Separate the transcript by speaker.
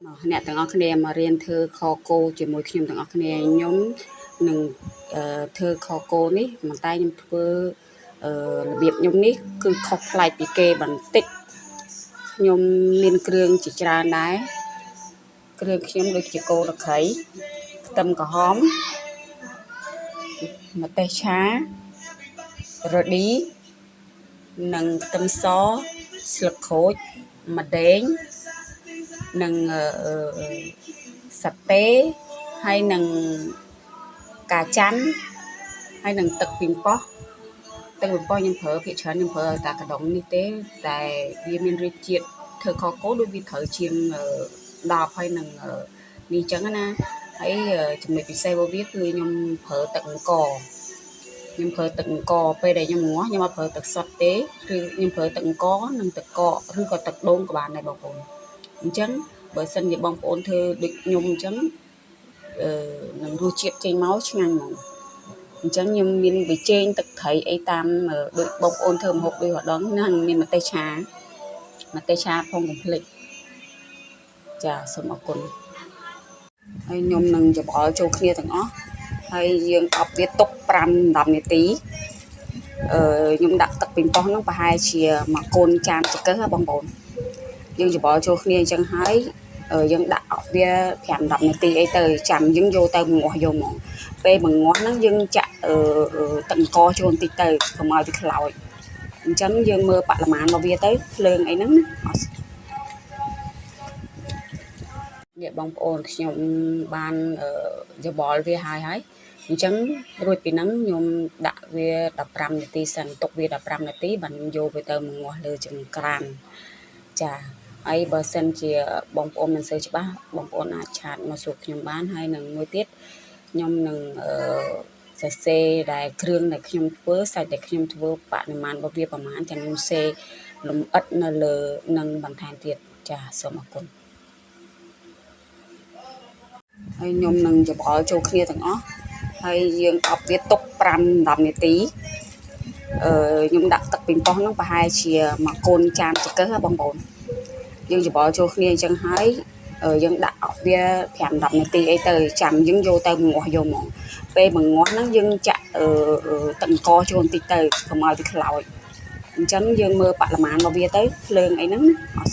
Speaker 1: អ្នកទាំងអស់គ្នាមករៀនធ្វើខគោជាមួយខ្ញុំទាំងអស់គ្នាខ្ញុំនឹងធ្វើខគោនេះប៉ុន្តែខ្ញុំធ្វើរបៀបខ្ញុំនេះគឺខុសប្លែកពីគេបន្តិចខ្ញុំមានគ្រឿងជាច្រើនដែរគ្រឿងខ្ញុំដូចជាគោដក្រៃខ្ទឹមក្រហមម្ទេសឆារឌីនិងខ្ទឹមសស្លឹកក្រូចម្ដេងនិងសាតេហើយនឹងកាច័ន្ទហើយនឹងទឹកពីងប៉ោះទឹកពីងប៉ោះខ្ញុំប្រើភាគច្រើនខ្ញុំប្រើតែកដុងនេះទេតែវាមានរសជាតិធ្វើខគោដូចវាត្រូវជាង10ហើយនឹងនេះចឹងណាហើយចំណុចពិសេសរបស់វាគឺខ្ញុំប្រើទឹកអង្ករខ្ញុំប្រើទឹកអង្ករពេលដែលខ្ញុំងាស់ខ្ញុំអត់ប្រើទឹកសុទ្ធទេគឺខ្ញុំប្រើទឹកអង្ករនិងទឹកកកឬក៏ទឹកដូងក៏បានដែរបងប្អូនអញ្ចឹងបើសិនជាបងប្អូនធ្វើដូចខ្ញុំអញ្ចឹងនឹងរសជាតិចេញមកឆ្ងាញ់ហ្មងអញ្ចឹងខ្ញុំមានប៊ីចេងទឹកត្រីអីតាមដូចបងប្អូនធ្វើម្ហូបដូចរដងហ្នឹងមានម្ទេសឆាម្ទេសឆាផងកុំភ្លេចចាសូមអរគុណហើយខ្ញុំនឹងច្របល់ចូលគ្នាទាំងអស់ហើយយើងអប់វាទុក5 10នាទីខ្ញុំដាក់ទឹកពីងប៉ោះហ្នឹងប្រហែលជាមួយកូនចានចង្កឹះបងប្អូនយើងច្របល់ចូលគ្នាអញ្ចឹងហើយយើងដាក់អប់វា5 10នាទីអីទៅចាំយើងយកទៅងាស់យកហ្មងពេលមកងាស់ហ្នឹងយើងចាក់ទឹកអង្ករចូលបន្តិចទៅកុំឲ្យវាខ្លោចអញ្ចឹងយើងមើលបរិមាណរបស់វាទៅភ្លើងអីហ្នឹងណានេះបងប្អូនខ្ញុំបានច្របល់វាហើយហើយអញ្ចឹងរួចពីហ្នឹងខ្ញុំដាក់វា15នាទីសិនទុកវា15នាទីបានខ្ញុំយកវាទៅមកងាស់លើចង្ក្រានចាហើយបើសិនជាបងប្អូនមិនសូវច្បាស់បងប្អូនអាចឆាតមកសួរខ្ញុំបានហើយនឹងមួយទៀតខ្ញុំនឹងសរសេរដែលគ្រឿងដែលខ្ញុំធ្វើសាច់ដែលខ្ញុំធ្វើបរិមាណរបស់វាប្រមាណចាំខ្ញុំសេលម្អិតនៅលើនឹងបន្ថែមទៀតចាសូមអរគុណហើយខ្ញុំនឹងច្របល់ចូលគ្នាទាំងអស់ហើយយើងអប់វាទុក5 10នាទីខ្ញុំដាក់ទឹកពីងប៉ោះហ្នឹងប្រហែលជាមួយកូនចានចង្កឹះបងប្អូនយើងច្របល់ចូលគ្នាអញ្ចឹងហើយយើងដាក់អប់វា5 10នាទីអីទៅចាំយើងយកទៅងាស់យកហ្មងពេលមកងាស់ហ្នឹងយើងចាក់ទឹកអង្ករចូលបន្តិចទៅកុំឲ្យវាខ្លោចអញ្ចឹងយើងមើលបរិមាណរបស់វាទៅភ្លើងអីហ្នឹងណា